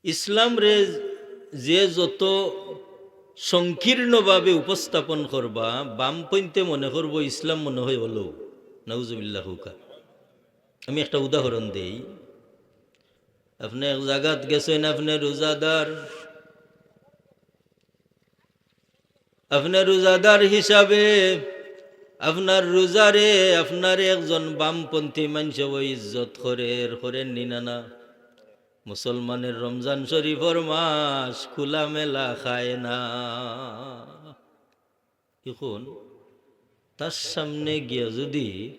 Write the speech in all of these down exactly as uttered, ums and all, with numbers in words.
ইসলামরে যে যত সংকীর্ণভাবে উপস্থাপন করবা, বামপন্থে মনে করবো ইসলাম মনে হয় অলো। নাউজুবিল্লাহ হুকা। আমি একটা উদাহরণ দেই। আপনে এক জাগাত গেছেন, আপনে রোজাদার, আপনে রোজাদার হিসাবে আপনার রোজারে আপনার একজন বামপন্থী মানষে ইজ্জত করের, করের নি না না? মুসলমানের রমজান শরীফর মাস খোলামেলা খায় না। এখন তার সামনে গিয়া যদি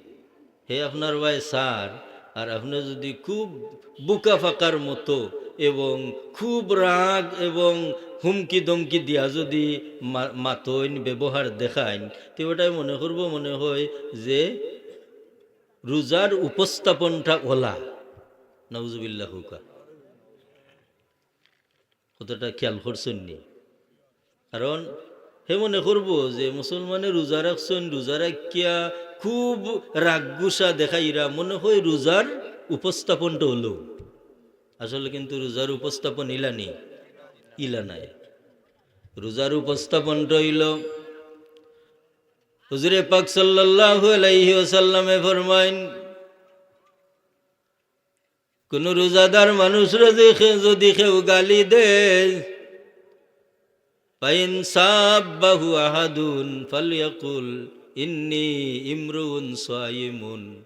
হে আপনার ভাই স্যার, আর আপনে যদি খুব বুকা ফাকার মতো এবং খুব রাগ এবং হুমকি ধমকি দিয়া যদি মা-, মাতইন, ব্যবহার দেখাইন, তে ওটাই মনে করবো, মনে হয় যে রোজার উপস্থাপনটা অলা। নাউজুবিল্লাহ হুকা। কথাটা খেয়াল করছেন নি? কারণ হে মনে করবো যে মুসলমানে রোজা রাখছেন, রোজা রাখিয়া খুব রাগ গুসা দেখাইরা, মনে হয় রোজার উপস্থাপনটা অলো। আসলে কিন্তু রোজার উপস্থাপন ইলা নি, ইলা নায়। রোজার উপস্থাপনটা অইলো, হুজুরে পাক সাল্লাল্লাহু আলাইহি ওয়াসাল্লামে ফরমাইন, কুনু রোজাদার মানুষরে যে খে-, যদি কেউ গালি দেয়, ফাইন সাব্বাহু আহাদুন ফালইয়াকুল ইন্নী ইমরুউন সাইমুন।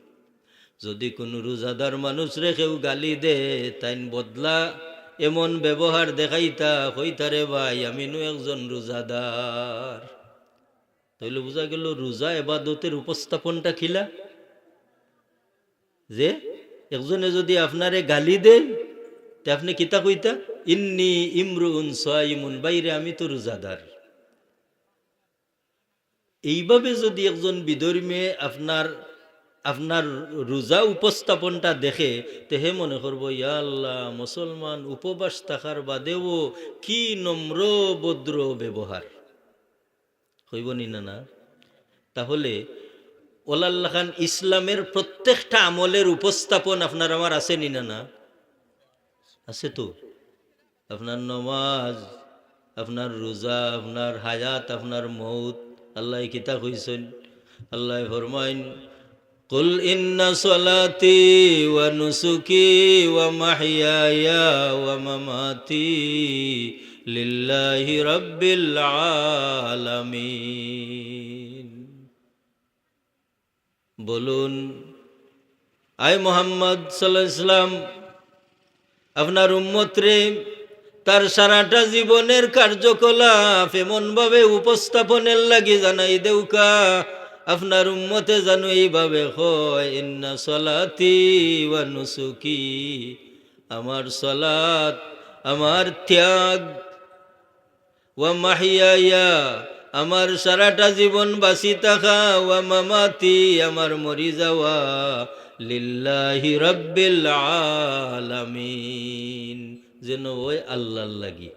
যদি কুনু রোজাদার মানুষরে কেউ গালি দেয়, তাইন বদলা এমন ব্যবহার দেখাইতা, কইতা, "রে ভাই, আমি নু একজন রোজাদার।" তাইলে বুঝা গেল রোজা এবাদতের উপস্থাপনটা কিলা? যে একজনে যদি আপনারে গালি দেয়, তে আপনে কিতা কইতা? "ইন্নী ইমরুউন সাইমুন", "বাইরে, আমি তো রোজাদার।" এইভাবে যদি একজন বিধর্মীয়ে আপনার, আপনার রোজা উপস্থাপনটা দেখে, তে হে মনে করবো, "ইয়া আল্লাহ, মুসলমান উপবাস থাকার বাদেও কি নম্র ভদ্র ব্যবহার।" কইব নি না, না? তাহলে ওলাল্লাখান ইসলামের প্রত্যেকটা আমলের উপস্থাপন আপনার আমার আছে নি না, না? আছে তো। আপনার নমাজ, আপনার রোজা, আপনার হায়াত, আপনার মউত, আল্লায় কিতা কইছইন? আল্লায় ফরমাইন, "কুল ইন্না সলাতি ওয়া নুসুকি ওয়া মাহইয়ায়া ওয়া মামাতি লিল্লাহি রাব্বিল আলামিন।" বলুন, আয় মোহাম্মদ সাল্লাল্লাহু আলাইহি ওয়াসাল্লাম, আপনার উম্মতরে তার সারাটা জীবনের কার্যকলাপ এমনভাবে উপস্থাপনের লাগি জানাই দেউকা, আপনার উম্মতে জানু এইভাবে কয়, "ইন্না সলাতি ওয়া নুসুকি", আমার সালাত, আমার ত্যাগ, "ওয়া মাহইয়ায়া", আমার সারাটা জীবন বাঁচি থাকা, "ওয়া মামাতি", আমার মরি যাওয়া, "লিল্লাহি রাব্বিল আলামিন", যেন ওই আল্লাহর লাগি।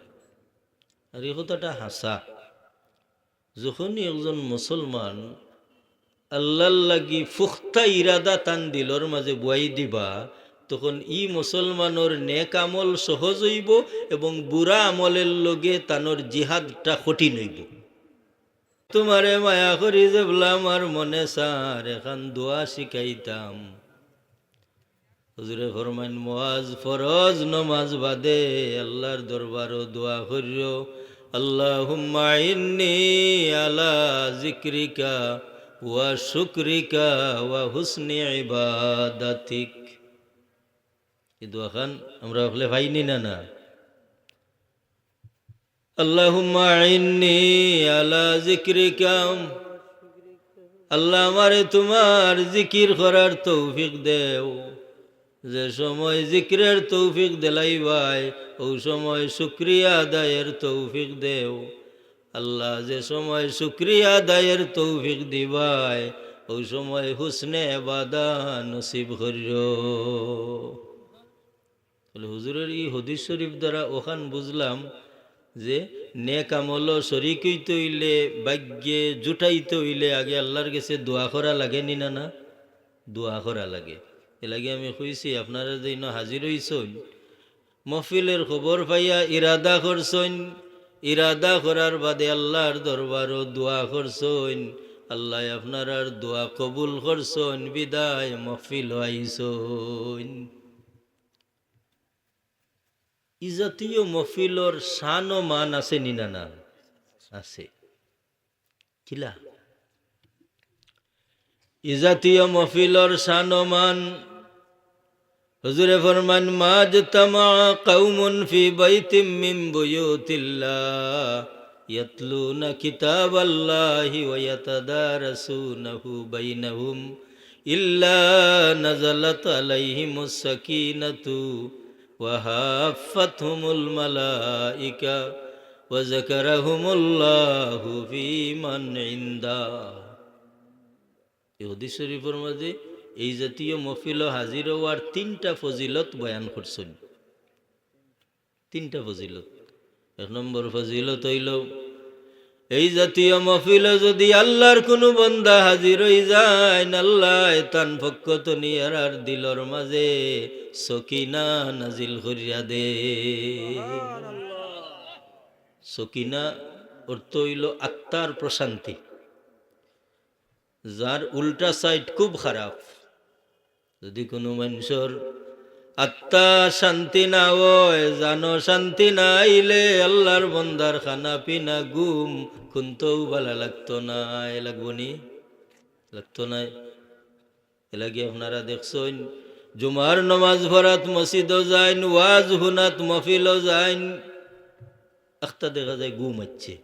আর এই কথাটা হাছা। যখনই একজন মুসলমান আল্লাহর লাগি ফুখতা ইরাদা তান দিলর মাঝে বুয়াই দিবা, তখন ই মুসলমানর নেক আমল সহজ অইবো এবং বুরা আমলের লগে তানর জিহাদটা কঠিন অইবো। তুমারে মায়া করি যেবলা আমার মনে চার, এখান দোয়া শিখাইতাম। হুজুরে ফরমাইন, মুয়াজ, ফরজ নমাজ বাদে আল্লাহর দরবারো দোয়া করিও, "আল্লাহুম্মা ইন্নি আলা যিকরিকা ওয়া শুকরিকা ওয়া হুসনি ইবাদাতিক।" এই দোয়াখান আমরা হকলে পাইনি না, না? আল্লাহুম্মা আইন্নি আলা যিকরিকা। আল্লাহ, আমারে তুমার জিকির করার তৌফিক দেও। যে সময় জিকিরের তৌফিক দিলাইবায়, অউ সময় শুকরিয়া আদায়ের তৌফিক দেও। আল্লাহ, যে সময় শুকরিয়া আদায়ের তৌফিক দিবায়, অউ সময় হুসনে ইবাদা নসিব করিও। বলে, হুজুরের ই হাদিস শরীফ দ্বারা অখান বুঝলাম যে নেক আমলো শরিক অইতে অইলে, ভাগ্যে জুটাইতে অইলে আগে আল্লাহর গেছে দোয়া করা লাগে নি না, না? দোয়া করা লাগে। এর লাগি আমি কইছি, আপনারা যে ইনো হাজির অইছইন, মহফিলর খবর পাইয়া ইরাদা করছইন, ইরাদা করার বাদে আল্লার দরবারো দোয়া করছইন, আল্লায় আপনারার দোয়া কবুল করছইন, বিদায় মহফিলো আইছইন। ই জাতীয় মহফিলর শান ও মান আছে নি না, না? আছে। কিলা? ই জাতীয় মহফিলর শান ও মান, হুজুরে ফরমান, "ما اجتمع قوم في بيت من بيوت الله يتلون كتاب الله ويتدارسونه بينهم إلا نزلت عليهم السكينة وحفتهم الملائكة وذكرهم الله فيمن عنده।" এই হাদিস শরীফর মাঝে এই জাতীয় মহফিলো হাজির অওয়ার তিনটা ফজিলত বয়ান করছইন। তিনটা ফজিলত। এক নম্বর ফজিলত অইলো, এই জাতীয় মহফিলো যুদি আল্লার কুনু বন্দা হাজির অইযাইন, আল্লায় তান পক্ষ তনি এরার দিলর মাঝে সকিনা নাজিল করিয়া দে। সকিনা অর্থ অইলো আত্মার প্রশান্তি। যার উল্টা side খুব খারাপ। যুদি কুনু মানষর আত্মা শান্তি না অয়, জানো শান্তি না আইলে আল্লার বন্দার খানা পিনা, ঘুম, কুন্তাউ ভালা লাগতো নায়। লাগবো নি? লাগতো নায়। এরলাগি আপনারা দেখছইন, জুমার নমাজ পড়াত মসজিদো যাইন, ওয়াজ হুনাত মহফিলো যাইন, আখতা দেখা যায় ঘুম আইছে।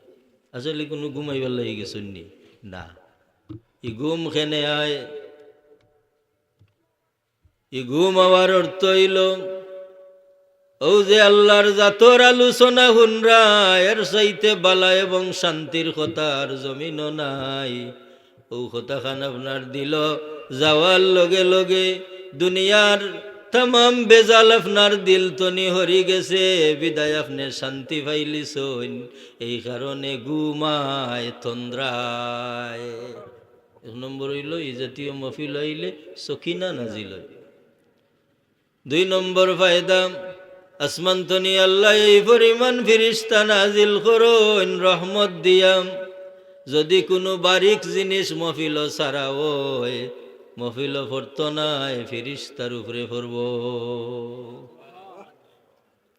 আসলে কুনু ঘুমাইবার লাগি গেছইন নি? না। ই ঘুম কেনে আয়? ই ঘুম আওয়ার অর্থ অইলো, অউ যে আল্লার জাতর আলোচনা হুনরা, এর চাইতে ভালা এবং শান্তির কথা আর জমিনো নাই। অউ কথাখান আপনার দিলো যাওয়ার লগে লগে দুনিয়ার তামাম বেজাল আপনার দিল তনি হরি গেছে, বিদায় আপনে শান্তি পাইলিছইন। এই কারণে ঘুম আয়, তন্দ্রা আয়। এক নম্বর অইলো, ই জাতীয় মহফিল অইলে সকিনা নাজিল অয়। দুই নম্বর ফায়দা, আসমান তনি আল্লায় এই পরিমাণ ফিরিস্তা নাজিল করইন রহমত দিয়া। যুদি কুনু বারিক জিনিস মহফিলো ছাড়া অয়, মহফিলো পড়তো নায়, ফিরিস্তার উপরে পড়বো।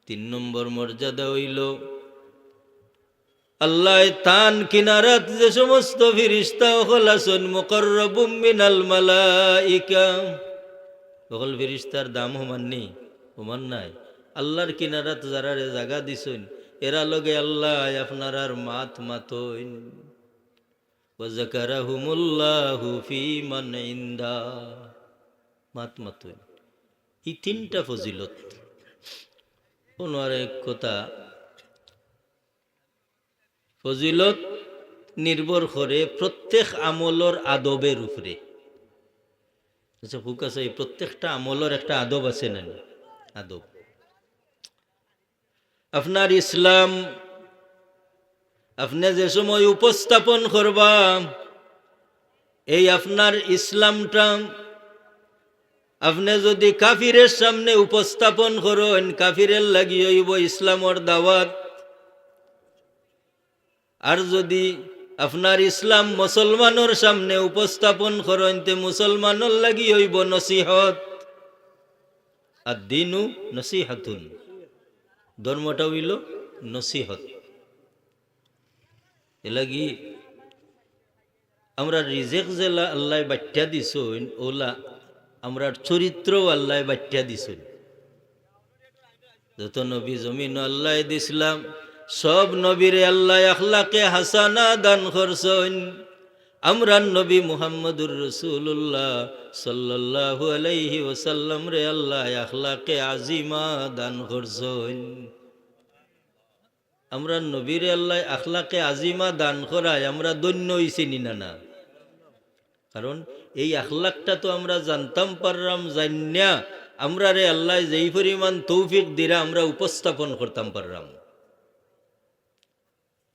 তিন নম্বর মর্যাদা অইলো, আল্লায় তান কিনারাত যে সমস্ত ফিরিস্তা অকল আছইন, মুকাররাবুম মিনাল মালাইকা, অকল ফিরিস্তার দাম হমান নি? হমান নায়। আল্লার কিনারাত যারারে জাগা দিছইন, এরা লগে আল্লায় আপনারার মাত মাতইন। ওয়া যাকারাহুমুল্লাহু ফীমান ইনদা। মাত মাতইন। ই তিনটা ফজিলত। অনো আরেক কথা, ফজিলত নির্ভর করে প্রত্যেক আমলর আদবর উপরে। আচ্ছা, হুক আছে, এই প্রত্যেকটা আমলর একটা আদব আছে না নি? আদব। আপনার ইসলাম আপনে যে সময় উপস্থাপন করবা, এই আপনার ইসলামটা আপনে যুদি কাফিরের সামনে উপস্থাপন করইন, কাফিরের লাগি অইবো ইসলামর দাওয়াত। আর যুদি আপনার ইসলাম মুসলমানর সামনে উপস্থাপন করইন, তে মুসলমানর লাগি অইবো নসিহত। আদ-দীনু নসিহাতুন, ধর্মটা অইলো নসিহত। এরলাগি আমরার রিজেক যেলা আল্লায় বাটিয়া দিছইন, অউলা আমরার চরিত্রও আল্লায় বাটিয়া দিছইন। যত নবী জমিনো আল্লায় দিছলা, সব নবীরে আল্লায় আখলাকে হাসানা দান করছইন। আমরার নবী মুহাম্মদুর রাসূলুল্লাহ সাল্লাল্লাহু আলাইহি ওয়াসাল্লামরে আল্লায় আখলাকে আজিমা দান করছইন। আমরার নবীরে আল্লায় আখলাকে আজিমা দান করায় আমরা ধন্য অইছি নি না, না? কারণ এই আখলাকটা তো আমরা জানতাম পাররাম, জানিয়া আমরারে আল্লায় যেই পরিমাণ তৌফিক দিরা আমরা উপস্থাপন করতাম পাররাম।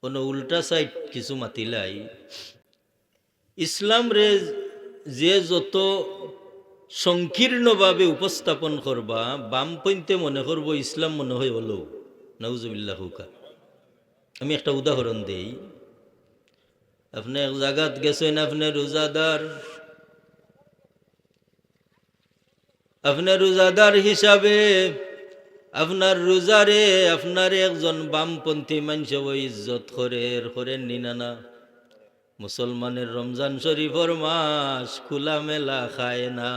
অনো উল্টা side কিছু মাতিলাই। ইসলামরে যে যত সংকীর্ণভাবে উপস্থাপন করবা, বামপন্থে মনে করবো ইসলাম মনে হয় অলো। নাউজুবিল্লাহ কউক্কা। আমি একটা উদাহরণ দেই। আপনে এক জাগাত গেছইন, আপনে রোজাদার, আপনে রোজাদার হিসাবে আপনার রোজারে আপনার একজন বামপন্থী মানষে ইজ্জত করের, করের নি না? না, মুসলমানের রমজান শরীফর মাস, খোলামেলা খায় না।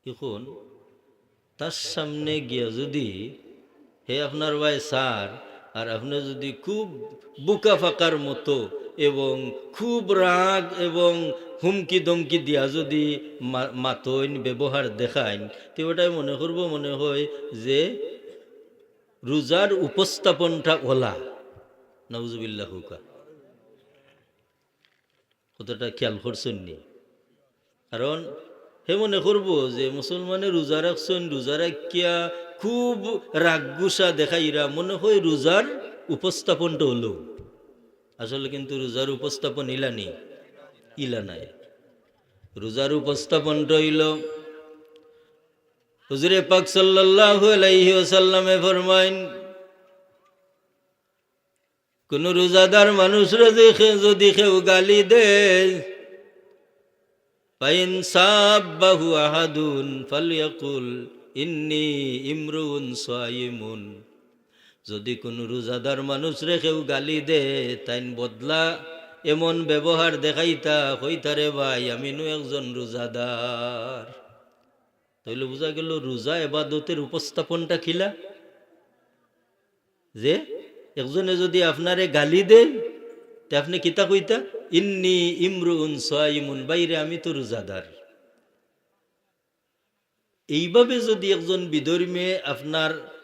এখন তার সামনে গিয়া যদি হে আপনার ভাই স্যার, আর আপনে যদি খুব বুকা ফাকার মতো এবং খুব রাগ এবং হুমকি ধমকি দিয়া যদি মা-, মাতইন, ব্যবহার দেখাইন, তে ওটাই মনে করবো মনে হয় যে রোজার উপস্থাপনটা অলা। নাউজুবিল্লাহ কউক্কা। কথাটা খেয়াল করছইন নি? কারণ হে মনে করবো যে মুসলমানে রোজা রাখছইন, রোজা রাখিয়া খুব রাগ গুসা দেখাইরা, মনে হয় রোজার উপস্থাপনটা অলো। আসলে কিন্তু রোজার উপস্থাপন ইলা নি, ইলা নায়। রোজার উপস্থাপনটা অইলো হুজুরে পাক সাল্লাল্লাহু আলাইহি ওয়াসাল্লামে ফরমাইন, কুনু রোজাদার মানুষরে যে খে-, যদি কেউ গালি দেয়, ফাইন সাব্বাহু আহাদুন ফালইয়াকুল ইন্নী ইমরুউন সাইমুন। যদি কুনু রোজাদার মানুষরে কেউ গালি দেয়, তাইন বদলা এমন ব্যবহার দেখাইতা, কইতা, "রে ভাই, আমি নু একজন রোজাদার।" তাইলে বুঝা গেল রোজা এবাদতের উপস্থাপনটা কিলা? যে একজনে যদি আপনারে গালি দেয়, তে আপনে কিতা কইতা? "ইন্নী ইমরুউন সাইমুন", "ভাইরে, আমি তো রোজাদার।" এইভাবে যদি একজন বিধর্মীয়ে আপনার,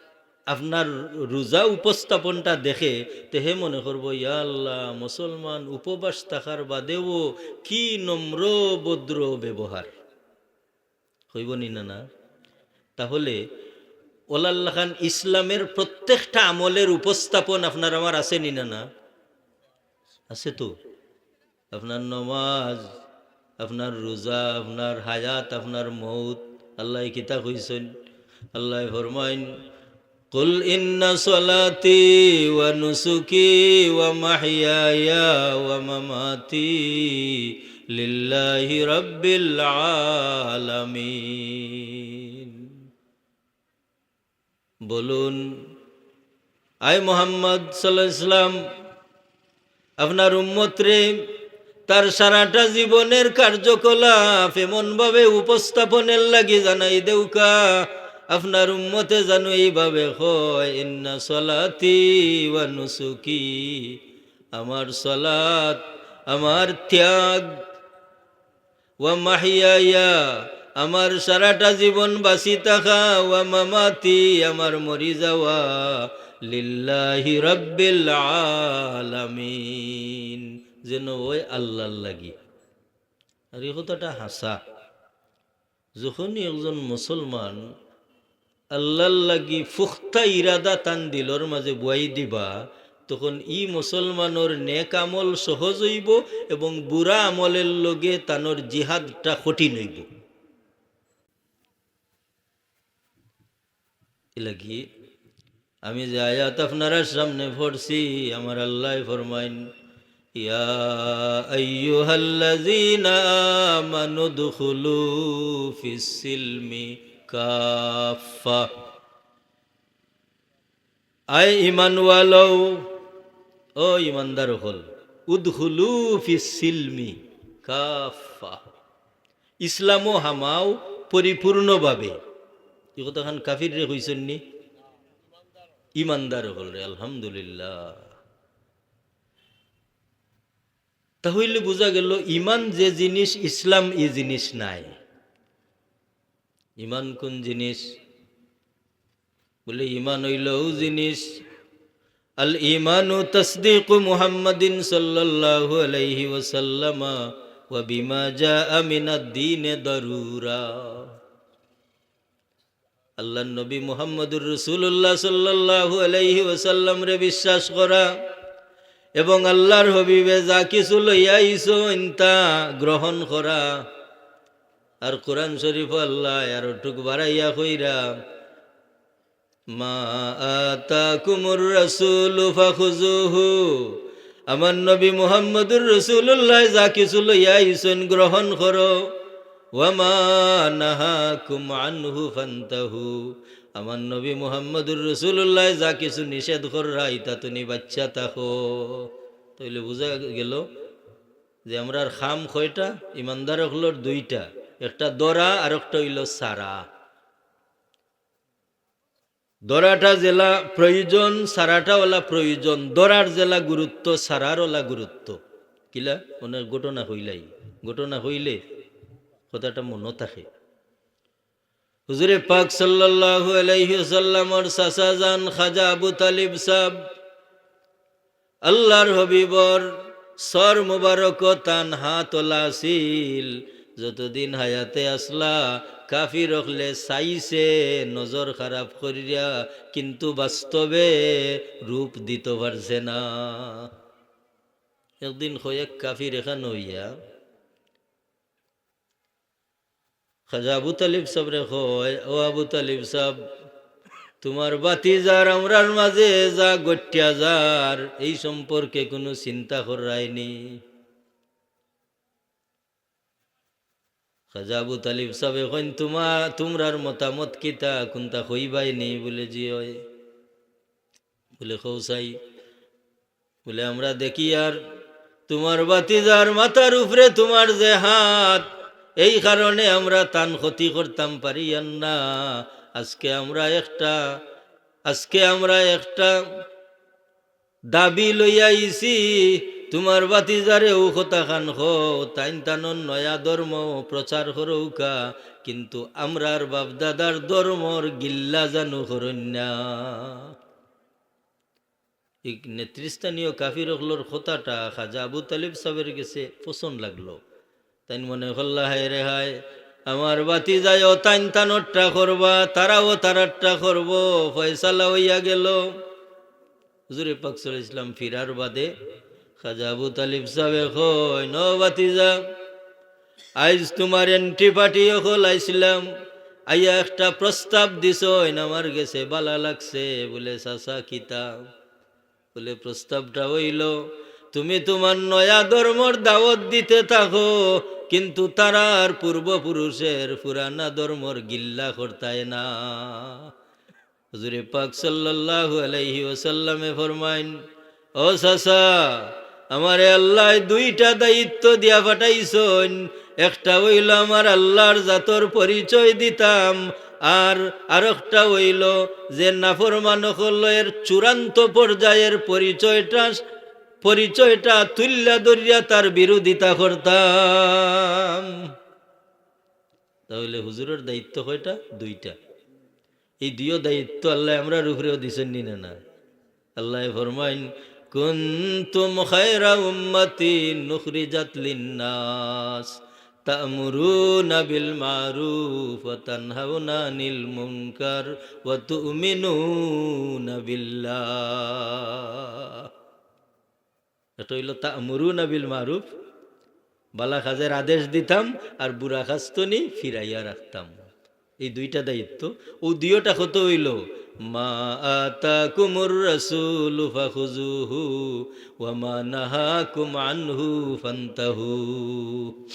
আপনার রোজা উপস্থাপনটা দেখে, তে হে মনে করবো, "ইয়া আল্লাহ, মুসলমান উপবাস থাকার বাদেও কি নম্র ভদ্র ব্যবহার।" কইবো নি না, না? তাহলে ওলাল্লাখান ইসলামের প্রত্যেকটা আমলের উপস্থাপন আপনার আমার আছে নি না, না? আছে তো। আপনার নমাজ, আপনার রোজা, আপনার হায়াত, আপনার মউত, আল্লায় কিতা কইছইন? আল্লায় ফরমাইন, "কুল ইন্না সলাতি ওয়া নুসুকি ওয়া মাহইয়ায়া ওয়া মামাতি লিল্লাহি রাব্বিল আলামিন।" বলুন, আয় মোহাম্মদ সাল্লাল্লাহু আলাইহি ওয়াসাল্লাম, আপনার উম্মতরে তার সারাটা জীবনের কার্যকলাপ এমনভাবে উপস্থাপনের লাগি জানাই দেউক্কা, আপনার উম্মতে জানু এইভাবে কয়, "ইন্না সলাতি ওয়া নুসুকি", আমার সালাত, আমার ত্যাগ, "ওয়া মাহইয়ায়া", আমার সারাটা জীবন বাঁচি থাকা, "ওয়া মামাতি", আমার মরি যাওয়া, "লিল্লাহি রাব্বিল আলামিন", যেন অয় আল্লাহর লাগি। আর এই কথাটা হাছা। যখনই একজন মুসলমান আল্লাহর লাগি পুখতা ইরাদা তান দিলর মাঝে বুয়াই দিবা, তখন ই মুসলমানর নেক আমল সহজ অইবো এবং বুরা আমলের লগে তানর জিহাদটা কঠিন অইবো। এর লাগি আমি যে আয়াত আপনারার সামনে পড়ছি, আমার আল্লায় ফরমাইন, "ইয়া আইয়ুহাল্লাযীনা আমানু উদখুলু ফিস সিলমি কাফফা।" আয় ঈমানওয়ালাও, ও ঈমানদার অকল, "উদখুলু ফিস সিলমি কাফফা।" ইসলামো হামাও পরিপূর্ণভাবে। ই কথাখান কাফিররে কইছইন নি? ইমানদার অকলরে, আলহামদুলিল্লাহ। তা অইলে বুঝা গেল, ইমান যে জিনিস, ইসলাম ই জিনিস নায়। ইমান কুন জিনিস? বলে, ইমান অইল অউ জিনিস, আল ইমানু তাসদিকু মুহাম্মাদিন সাল্লাল্লাহু আলাইহি ওয়াসাল্লামা ওয়া বিমা জাআ মিনাদ দীনে দারুরা। আল্লাহর নবী মুহাম্মদুর রাসূলুল্লাহ সাল্লাল্লাহু আলাইহি ওয়াসাল্লামরে বিশ্বাস করা এবং আল্লাহর হাবিবে যা কিছু লইয়া আইছইন তা গ্রহণ করা। আর কোরআন শরীফ আল্লায় আরো টুক বাড়াইয়া কইরা, "মা আতাকুমুর রাসূলু ফাখুযুহু।" আমার নবী মুহাম্মদুর রাসূলুল্লায় যা কিছু লইয়া আইছইন, গ্রহণ করো। "ওয়া মা নাহাকুম আনহু ফান্তাহু।" আমার নবী মুহাম্মদুর রাসূলুল্লায় যা কিছু নিষেধ কররা, ইতা তুনি বাচ্চা থাকো। তাইলে বুঝা গেল যে আমরার কাম কয়টা? ইমানদার অকলর দুইটা, একটা ধরা আর একটা অইলো ছাড়া। ধরাটা যেলা প্রয়োজন, ছাড়াটা অলা প্রয়োজন। ধরার যেলা গুরুত্ব, ছাড়ার অলা গুরুত্ব। কিলা? অনেক ঘটনা কইলাই, ঘটনা কইলে কথাটা মনো থাকে। হুজুরে পাক সাল্লাল্লাহু আলাইহি ওয়াসাল্লামর চাচা যান খাজা আবু তালিব সাব, আল্লাহর হাবিবর সর মুবারকো তান হাত অলা আছিল। যতদিন হায়াতে আছলা, কাফির অকলে চাইছে নজর খারাপ করিয়া, কিন্তু বাস্তবে রূপ দিতো পারছে না। একদিন কয়েক কাফির একখান অইয়া খাজা আবু তালিব সাবরে কয়, "ও আবু তালিব সাব, তুমার ভাতিজার আমরার মাঝে যা ঘটিয়া যার, এই সম্পর্কে কুনু চিন্তা কররায়নি?" খাজা আবু তালিব সাবে কইন, "তুমা-, তুমরার মতামত কিতা, কুনতা কইবায়নি?" বুলে, "জি অয়।" বুলে, "কও চাই।" বুলে, "আমরা দেখিয়ার তুমার ভাতিজার মাথার উপরে তুমার যে হাত, এই কারণে আমরা তান ক্ষতি করতাম পারিয়ার না। আজকে আমরা একটা, আজকে আমরা একটা দাবি লইয়া আইছি, তুমার ভাতিজারে অউ কথাখান কও, তাইন তানর নয়া ধর্ম প্রচার করউক্কা, কিন্তু আমরার বাপ-দাদার ধর্মর গিল্লা জানু করইন না।" এই নেতৃস্থানীয় কাফির অকলর কথাটা খাজা আবু তালিব সাবের গেছে পছন্দ লাগলো। তাইন মনে করলা, "হায় রে হায়, আমার ভাতিজায়ও তাইন তানরটা করবা, তারাও তারারটা করবো, ফয়সালা অইয়া গেল।" হুজুরে পাক সাল্লাল্লাহু আলাইহি ওয়াসাল্লাম ফিরার বাদে খাজা আবু তালিব সাবে কইন, "ও ভাতিজা, আইজ তুমার anti party অকল আইছলাম, আইয়া একটা প্রস্তাব দিছইন, আমার গেছে বালা লাগছে।" বুলে, "চাচা, কিতা?" বুলে, "প্রস্তাবটা অইলো, তুমি তুমার নয়া ধর্মর দাওয়াত দিতে থাকো, কিন্তু তারার পূর্বপুরুষের পুরানা ধর্মর গিল্লা করতায় না।" হুজুরে পাক সাল্লাল্লাহু আলাইহি ওয়াসাল্লামে ফরমাইন, "ও চাচা, আমারে আল্লায় দুইটা দায়িত্ব দিয়া পাঠাইছইন, একটা অইলো আমার আল্লাহর জাতর পরিচয় দিতাম, আর আরোকটা অইলো যে নাফরমান অকলর চূড়ান্ত পর্যায়ের পরিচয়টা, পরিচয়টা তুইল্লা ধরিয়া তার বিরোধিতা করতাম।" তাইলে হুজুরর দায়িত্ব কয়টা? দুইটা। এই দুইও দায়িত্ব আল্লায় আমরার উপরেও দিছইন নি না, না? আল্লায় ফরমাইন, "কুনতুম খায়রা উম্মাতিন উখরিজাত লিন্নাস, তা'মুরুনা বিল মা'রুফ ওয়া তানহাউনা আনিল মুনকার ওয়া তু'মিনুনা বিল্লাহ।" একটা অইলো তা'মুরুনা বিল মা'রুফ, বালা কাজের আদেশ দিতাম, আর বুরা কাজ তনি ফিরাইয়া রাখতাম। এই দুইটা দায়িত্ব। অউ দুইওটা কত অইলো? "মা আতাকুমুর রাসূলু ফাখুযুহু ওয়া মা নাহাকুম আনহু ফান্তাহু।"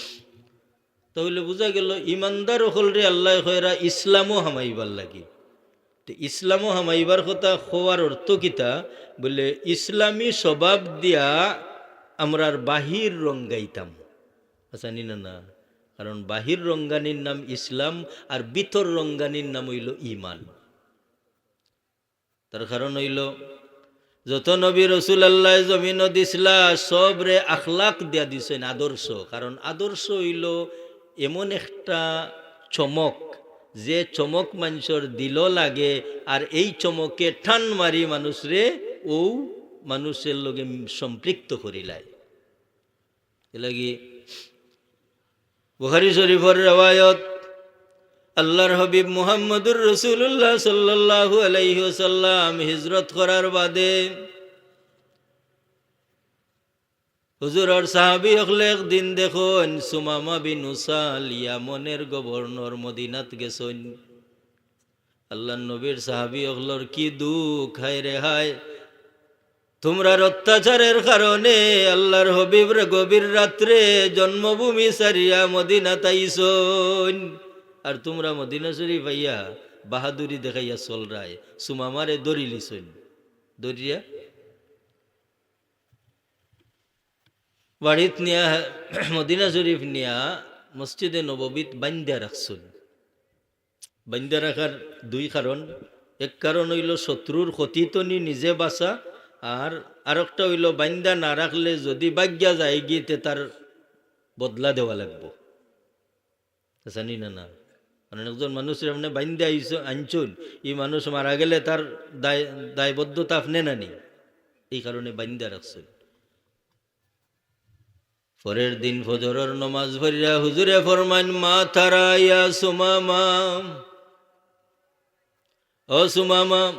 তাইলে বুঝা গেল, ইমানদার অকলরে আল্লায় কইরা ইসলামো হামাইবার লাগি। তে ইসলামো হামাইবার কথা কওয়ার অর্থ কিতা? বুলে, ইসলামী স্বভাব দিয়া আমরার বাহির রঙ্গাইতাম। আচ্ছা, নি না, না? কারণ বাহির রঙ্গানির নাম ইসলাম, আর ভিতর রঙ্গানির নাম অইলো ইমান। তার কারণ অইলো, যত নবী রসুল আল্লায় জমিনো দিছলা, সবরে আখলাক দিয়া দিছইন, আদর্শ। কারণ আদর্শ অইলো এমন একটা চমক, যে চমক মানষর দিলো লাগে, আর এই চমকে টান মারি মানুষরে অউ মানুষর লগে সম্পৃক্ত করিলায়। এরলাগি বুখারী শরীফর রেওয়ায়ত, আল্লাহর হাবিব মুহাম্মদুর রাসূলুল্লাহ সাল্লাল্লাহু আলাইহি ওয়াসাল্লাম হিজরত করার বাদে হুজুরর সাহাবী অকলে একদিন দেখইন সুমামা বিন উসাল ইয়ামনের গভর্নর মদিনাত গেছইন। আল্লাহর নবীর সাহাবী অকলর কি দুখ, হায় রে হায়। তুমরার অত্যাচারের কারণে আল্লাহর হাবিবর গভীর রাত্রে জন্মভূমি ছাড়িয়া মদিনাত আইছইন। আর তুমরা মদিনা শরীফ আইয়া বাহাদুরি দেখাইয়া চলরায়, সুমামারে ধরিলিছইন। ধরিয়া বাড়িত নিয়া, মদিনা শরীফ নিয়া মসজিদে নববীত বাইন্ধা রাখছইন। বাইন্ধা রাখার দুই কারণ। এক কারণ অইলো শত্রুর ক্ষতি তনে নিজে বাঁচা, আর আরোকটা অইলো বাইন্ধা না রাখলে যদি ভাগিয়া যায়গি তে তার বদলা দেওয়া লাগবো। আচ্ছা, নি না, না। কারণ একজন মানুষরে আপনে বাইন্ধা আইছ-, আনছইন, ই মানুষ মারা গেলে তার দায়-, দায়বদ্ধতা আপনে না নি। এই কারণে বাইন্ধা রাখছইন। পরের দিন ফজরর নমাজ পড়িয়া হুজুরে ফরমাইন, "মা তারা ইয়া সুমামা, ও সুমামা,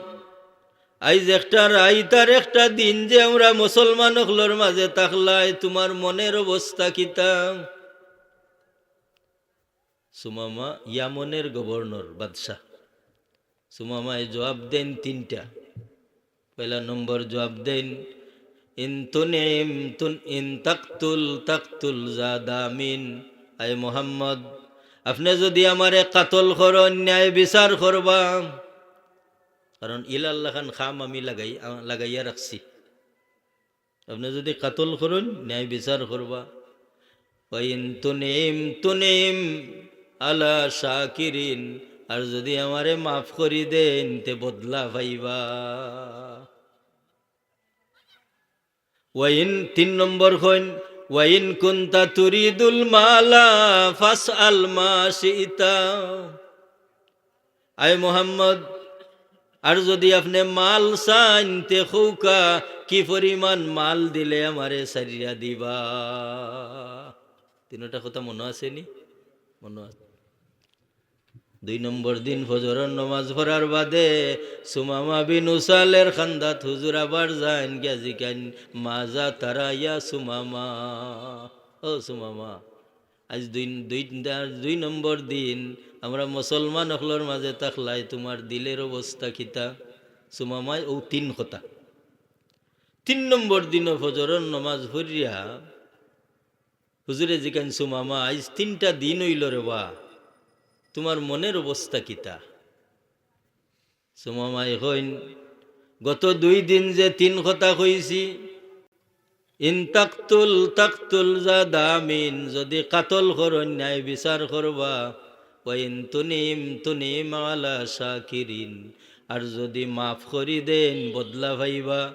আইজ একটা রাইত আর একটা দিন যে আমরা মুসলমান অকলর মাঝে থাকলায়, তুমার মনের অবস্থা কিতা?" সুমামা ইয়ামনের গভর্নর, বাদশা। সুমামায় জবাব দেইন তিনটা। পয়লা নম্বর জবাব দেইন, "ইন তুনইম তুন, ইন তাকতুল তাকতুল যা দামিন।" আয় মোহাম্মদ, আপনে যদি আমারে কাতল করইন, ন্যায় বিচার করবা। কারণ ইলা আল্লাহ খান খাম আমি লাগাই-, আ, লাগাইয়া রাখছি। আপনে যদি কাতল করইন, ন্যায় বিচার করবা। "ওয়া ইন তুনইম তুনইম আলা শাকিরিন।" আর যদি আমারে মাফ করি দেইন, তে বদলা পাইবা। ওয়া ইন, তিন নম্বর কইন, "ওয়া ইন কুনতা তুরিদুল মালা ফাসআল মা শি'তা।" আয় মোহাম্মদ, আর যদি আপনে মাল চাইন, তে কউক্কা কি পরিমাণ মাল দিলে আমারে ছাড়িয়া দিবা? তিনটা কথা মনো আছে নি? মনো আছে। দুই নম্বর দিন ফজরর নমাজ পড়ার বাদে সুমামা বিন উসালের কান্দাত হুজুর আবার যাইন গিয়া জিকাইন, "মাযা তারা ইয়া সুমামা?" ও সুমামা, আইজ দুই, দুই, আইজ দুই নম্বর দিন, আমরা মুসলমান অকলর মাঝে থাকলায়, তুমার দিলের অবস্থা কিতা? সুমামায় অউ তিন কথা। তিন নম্বর দিনও ফজরর নমাজ পড়িয়া হুজুরে জিকাইন, "সুমামা, আইজ তিনটা দিন অইলো রে বা, তুমার মনের অবস্থা কিতা?" সুমামায় কইন, "গত দুই দিন যে তিন কথা কইছি, ইন তাকতুল তাকতুল যা দামিন, যদি কাতল করইন ন্যায় বিচার করবা, ওয়া ইন তুনইম তুনইম আলা শাকিরিন, আর যদি মাফ করি দেইন বদলা পাইবা,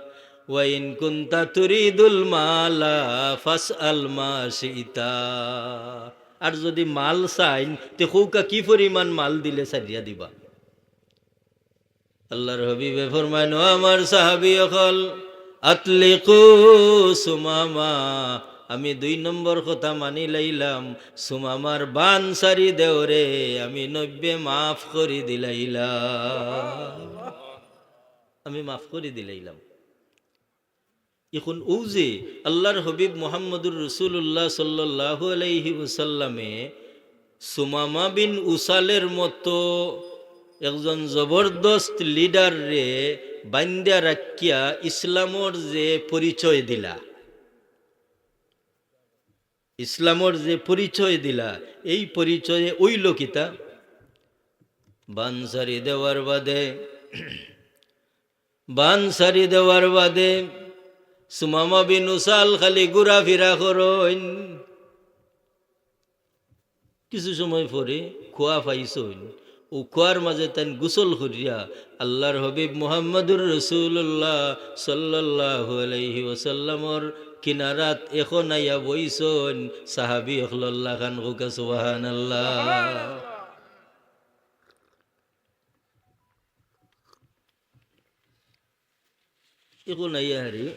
ওয়া ইন কুনতা তুরিদুল মালা ফাসআল মা শি'তা, আর যদি মাল চাইন তে কউক্কা কি পরিমাণ মাল দিলে ছাড়িয়া দিবা?" আল্লাহর হাবিবে ফরমাইন, "ও আমার সাহাবী অকল, আতলিকু সুমামা, আমি দুই নম্বর কথা মানি লাইলাম, সুমামার বান ছাড়ি দেও রে, আমি নব্বে মাফ করি দিলাইলাম, আমি মাফ করি দিলাইলাম।" এখন অউ যে আল্লাহর হাবিব মুহাম্মদুর রাসূলুল্লাহ সাল্লাল্লাহু আলাইহি ওয়াসাল্লামে সুমামা বিন উসালের মতো একজন জবরদস্ত লিডাররে বাইন্ধা রাখিয়া ইসলামর যে পরিচয় দিলা, ইসলামর যে পরিচয় দিলা, এই পরিচয়ে অইলো কিতা? বান ছাড়ি দেওয়ার বাদে, বান ছাড়ি দেওয়ার বাদে সুমামা বিন উসাল খালি ঘুরাফিরা করইন। কিছু সময় পরে কুয়া পাইছইন। অউ কুয়ার মাঝে তাইন গোসল করিয়া আল্লাহর হাবিব মুহাম্মদুর রাসূলুল্লাহ সাল্লাল্লাহু আলাইহি ওয়াসাল্লামর কিনারাত এখন আইয়া বইছইন। সাহাবী অকলর লাখান কউক্কা সুবহানাল্লাহ। এখন আইয়া হারি।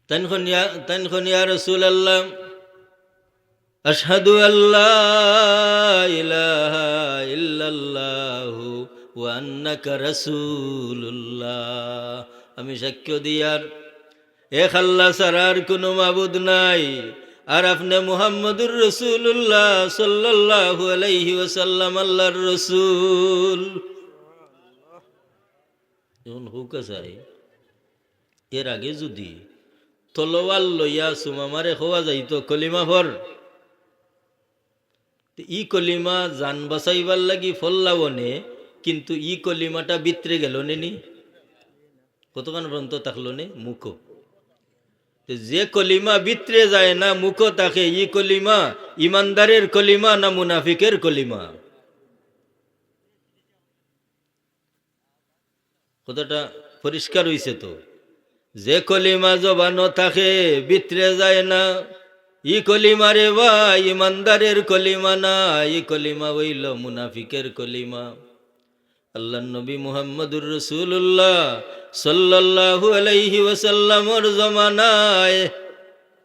তাইন কইন ইয়া, তাইন কইন, "ইয়া রাসূলুল্লাহ, আশহাদু আল্লা ইলাহা ইল্লাল্লাহু ওয়া আন্নাকা রাসূলুল্লাহ।" আমি সাক্ষ্য দিয়ার এক আল্লাহ ছাড়া আর কুনু মাবুদ নাই। আর আপনে মুহাম্মদুর রাসূলুল্লাহ সাল্লাল্লাহু আলাইহি ওয়াসাল্লাম আল্লাহর রাসূল। এখন হুকা চাই, এর আগে যুদি তলোয়ার লইয়া সুমামারে কওয়া যাইতো, "কলিমা পড়", তে ই কলিমা জান বাঁচাইবার লাগি ফল্লাওনে, কিন্তু ই কলিমাটা ভিতরে গেল নে নি? কতখান পর্যন্ত থাকলো নে? মুখো। তে যে কলিমা ভিতরে যায় না, মুখো থাকে, ই কলিমা ইমানদারের কলিমা না মুনাফিকের কলিমা? কথাটা পরিষ্কার অইছে তো? যে কলিমা জবানো থাকে, ভিতরে যায় না, ই কলিমা রে ভাই, ইমানদারের কলিমা না, ই কলিমা অইলো মুনাফিকের কলিমা। আল্লাহর নবী মুহাম্মদুর রাসূলুল্লাহ সাল্লাল্লাহু আলাইহি ওয়াসাল্লামর জমানায়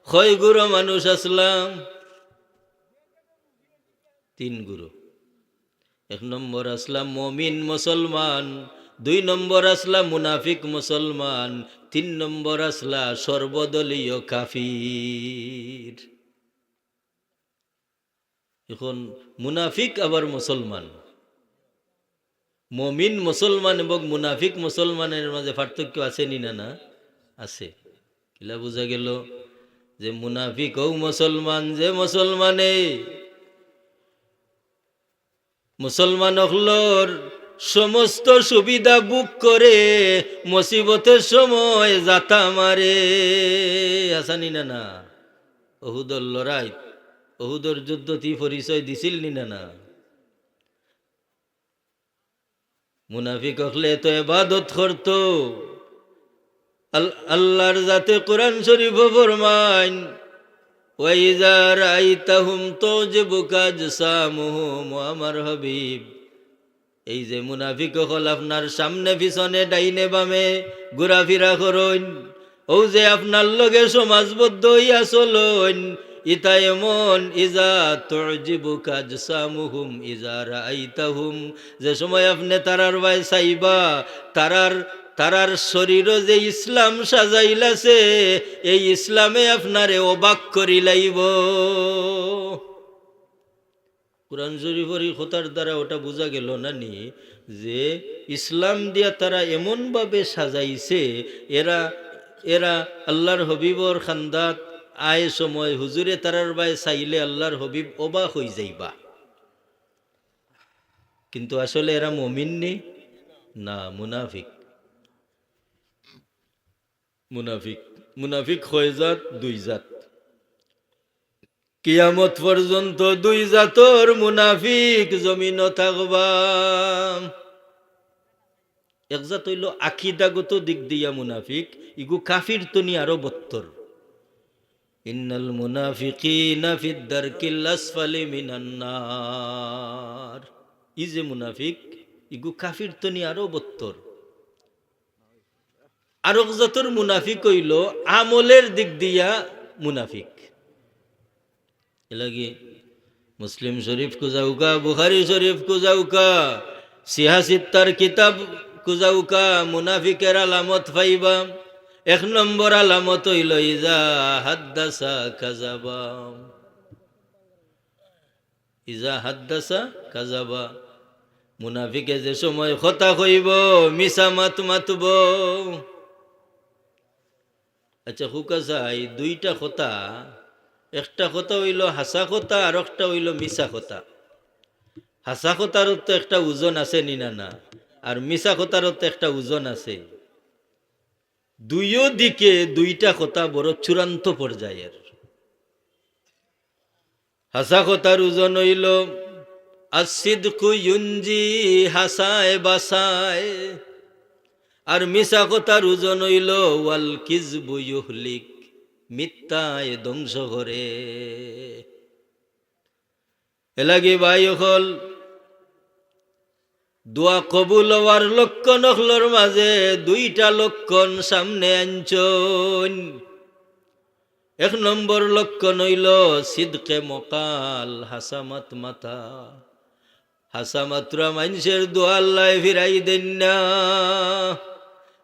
কয় গুরু মানুষ আছলাম? তিন গুরু। এক নম্বর আছলা মমিন মুসলমান, দুই নম্বর আছলা মুনাফিক মুসলমান, তিন নম্বর আছলা সর্বদলীয় কাফির। এখন মুনাফিক আবার মুসলমান। মমিন মুসলমান এবং মুনাফিক মুসলমানের মাঝে পার্থক্য আছে নি না? না, আছে। কিলা বুঝা গেল যে মুনাফিকও মুসলমান, যে মুসলমানে মুসলমান অকলর সমস্ত সুবিধা ভোগ করে, মুসিবতের সময় জাতা মারে। আছে নি না? না, অহুদর লড়াই, অহুদর যুদ্ধ তি পরিচয় দিছিল নি না? না, মুনাফিক অকলে তো ইবাদত করতো। আল-, আল্লাহর জাতে কোরআন শরীফো ফরমাইন, "ওয়া ইযা রাআইতাহুম তুজিবুকা আজসামুহুম", ও আমার হাবিব, এই যে মুনাফিক অকল আপনার সামনে পিছনে ডাইনে বামে ঘুরাফিরা করইন, অউ যে আপনার লগে সমাজবদ্ধ অইয়া চলইন, ইতা এমন, ইযা তুজিবুকা আজসামুহুম ইযা রাআইতাহুম, যে সময় আপনে তারার বায় চাইবা, তারার, তারার শরীরো যে ইসলাম সাজাইল আছে, এই ইসলামে আপনারে অবাক করিলাইবো। কোরআন শরীফর ই কথার দ্বারা ওটা বুঝা গেল না নি যে ইসলাম দিয়া তারা এমনভাবে সাজাইছে, এরা, এরা আল্লাহর হাবিবর খান্দাত আয় সময় হুজুরে তারার বায় চাইলে আল্লাহর হাবিব অবাক অইযাইবা। কিন্তু আসলে এরা মুমিন নি? না, মুনাফিক। মুনাফিক, মুনাফিক কয় জাত? দুই জাত। কিয়ামত পর্যন্ত দুই জাতর মুনাফিক জমিনো থাকবা। এক জাত অইলো আকিদাগত দিক দিয়া মুনাফিক, ইগু কাফির তনি আরো বত্তর। ইন্নাল মুনাফিকিনা ফিদ দারকিল আসফালি মিনান নার। ই যে মুনাফিক, ইগু কাফির তনি আরো বত্তর। আরক জাতর মুনাফিক অইলো আমলের দিক দিয়া মুনাফিক। এরলাগি মুসলিম শরীফ খুজাউক্কা, বুখারী শরীফ খুজাউক্কা, সিহা সিত্তার কিতাব খুজাউক্কা, মুনাফিকের আলামত পাইবা। এক নম্বর আলামত অইলো ইজা হাদ্দাসা কাযাবা। ইজা হাদ্দাসা কাযাবা। মুনাফিকে যে সময় কথা কইবো, মিছা মাত মাতবো। আচ্ছা, হুকা চাই, দুইটা কথা, একটা কথা অইলো হাছা কথা, আর একটা অইলো মিছা কথা। হাছা কথারও তো একটা ওজন আছে নি না? না, আর মিছা কথারও তো একটা ওজন আছে। দুইও দিকে দুইটা কথা বড় চূড়ান্ত পর্যায়ের। হাছা কথার ওজন অইলো, "আস-সিদকু ইউনজি", হাছায় বাচায়। আর মিছা কথার ওজন অইলো, "ওয়াল কিযবু ইউহলিক", মিথ্যায় ধ্বংস করে। এরলাগি ভাই অকল, দোয়া কবুল অওয়ার লক্ষণ অকলর মাঝে দুইটা লক্ষণ সামনে আনছইন। এক নম্বর লক্ষণ অইলো সিদকে মকাল, হাছা মাত মাতা। হাছা মাতরা মানষের দোয়া আল্লায় ফিরাই দেইন না।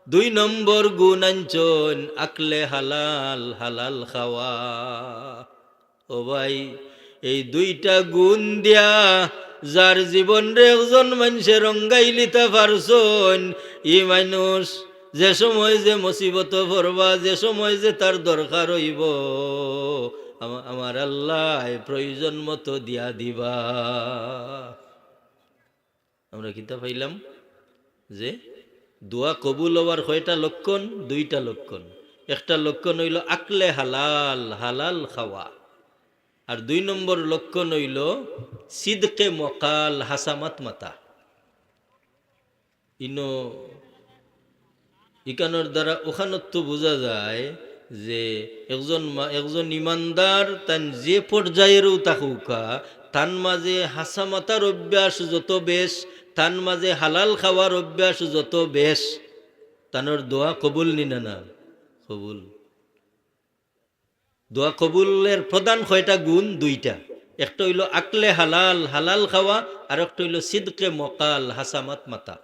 দুই নম্বর গুণ আনছইন আকলে হালাল, হালাল খাওয়া। ও ভাই, এই দুইটা গুণ দিয়া যার জীবনরে একজন মানষে রঙ্গাইলিতা পারছইন, ই মানুষ যে সময় যে মুসিবতো পড়বা, যে সময় যে তার দরকার অইবো, আমা-, আমার আল্লায় প্রয়োজন মতো দিয়া দিবা। আমরা কিতা পাইলাম? যে দোয়া কবুল হওয়ার কয়টা লক্ষণ? দুইটা লক্ষণ। একটা লক্ষণ অইলো আকলে হালাল, হালাল খাওয়া। আর দুই নম্বর লক্ষণ অইলো সিদকে মকাল, হাছা মাত মাতা। ইনো ইখানর দ্বারা অখানত্ত বুঝা যায় যে একজন মা-, একজন ইমানদার তান যে পর্যায়েরও থাকুক্কা, তান মাঝে হাছা মাতার অভ্যাস যত বেশ, তান মাঝে হালাল খাওয়ার অভ্যাস যত বেশ, তানর দোয়া কবুল নি না? না, কবুল। দোয়া কবুলের প্রধান কয়টা গুণ? দুইটা। একটা অইলো আকলে হালাল, হালাল খাওয়া, আর একটা অইলো সিদকে মকাল, হাছা মাত মাতা।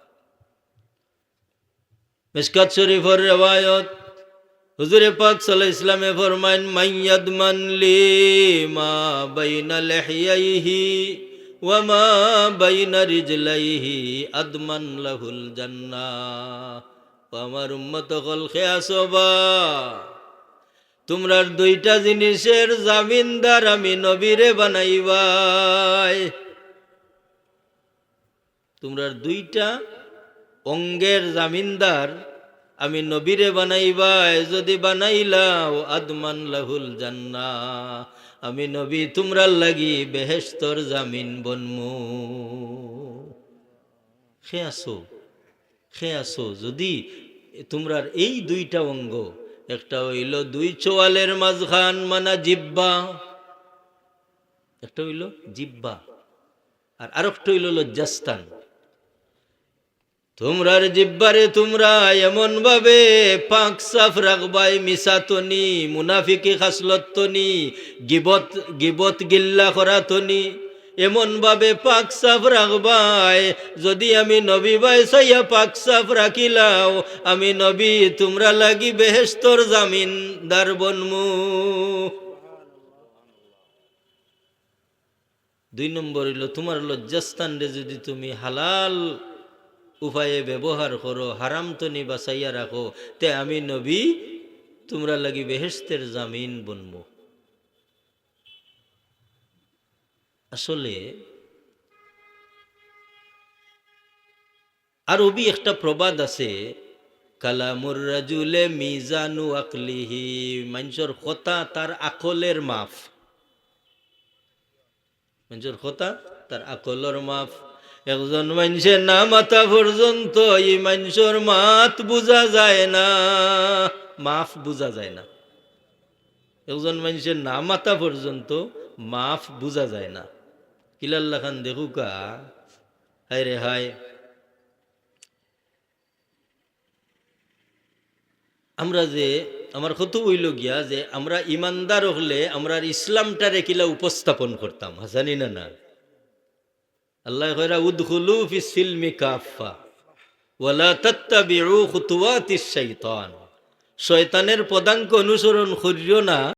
মিশকাত শরীফর রেওয়ায়ত, হুজুরে পাক সাল্লাল্লাহু আলাইহি ওয়াসাল্লামে ফরমাইন, "মান ইয়াদমান লি মা বাইনা লিহিয়াইহি ওয়া মা বাইনা রিজলাইহি আদমান লাহুল জান্নাহ।" ও আমার উম্মত অকল, কে আছো বা? তুমরার দুইটা জিনিসের জামিনদার আমি নবীরে বানাইবায়। তুমরার দুইটা অঙ্গের জামিনদার আমি নবীরে বানাইবায়, যদি বানাইলাও, আদমান লাহুল জান্নাহ, আমি নবী তুমরার লাগি বেহেশতর জামিন বনমু। কে আছো? কে আছো? যদি তুমরার এই দুইটা অঙ্গ, একটা অইলো দুই চোয়ালের মাঝখান, মানা জিব্বা, একটা অইলো জিব্বা, আর আরেকটা অইলো লজ্জাস্থান। তুমরার জিব্বারে তুমরা এমন ভাবে পাক সাফ রাখবায়, মিছা তনি, মুনাফিকি খাসলত তনি, গিবত, গিবত গিল্লা করা তনি, এমন ভাবে পাক সাফ রাখবায়, যদি আমি নবী বায় চাইয়া পাক সাফ রাখিলাও, আমি নবী তুমরার লাগি বেহেশতর জামিনদার বনমু। দুই নম্বর অইলো, তুমার লজ্জাস্থানরে যদি তুমি হালাল উপায়ে ব্যবহার করো, হারাম তনি বাঁচাইয়া রাখো, তে আমি নবী তুমরার লাগি বেহেশতের জামিন বনমু। আসলে আরবি একটা প্রবাদ আছে, "কালামুর রাজুলে মিজানু আকলিহি", মানষর কথা তার আকলের মাপ। মানষর কথা তার আকলর মাপ। একজন মানষে না মাতা পর্যন্ত ই মানষর মাত বুঝা যায় না, মাপ বুঝা যায় না। একজন মানষে না মাতা পর্যন্ত মাপ বুঝা যায় না। কিলার লাখান দেখুক্কা, হায় রে হায়। আমরা যে, আমার কথা অইলো গিয়া যে আমরা ইমানদার অকলে আমরার ইসলামটারে কিলা উপস্থাপন করতাম, হাছা নি না? না, আল্লায় কইরা, "উদখুলু ফিস সিলমি কাফফা, ওয়ালা তাত্তাবিউ খুতুওয়াতিশ শাইতান।" শয়তানের পদাঙ্ক অনুসরণ করিও না।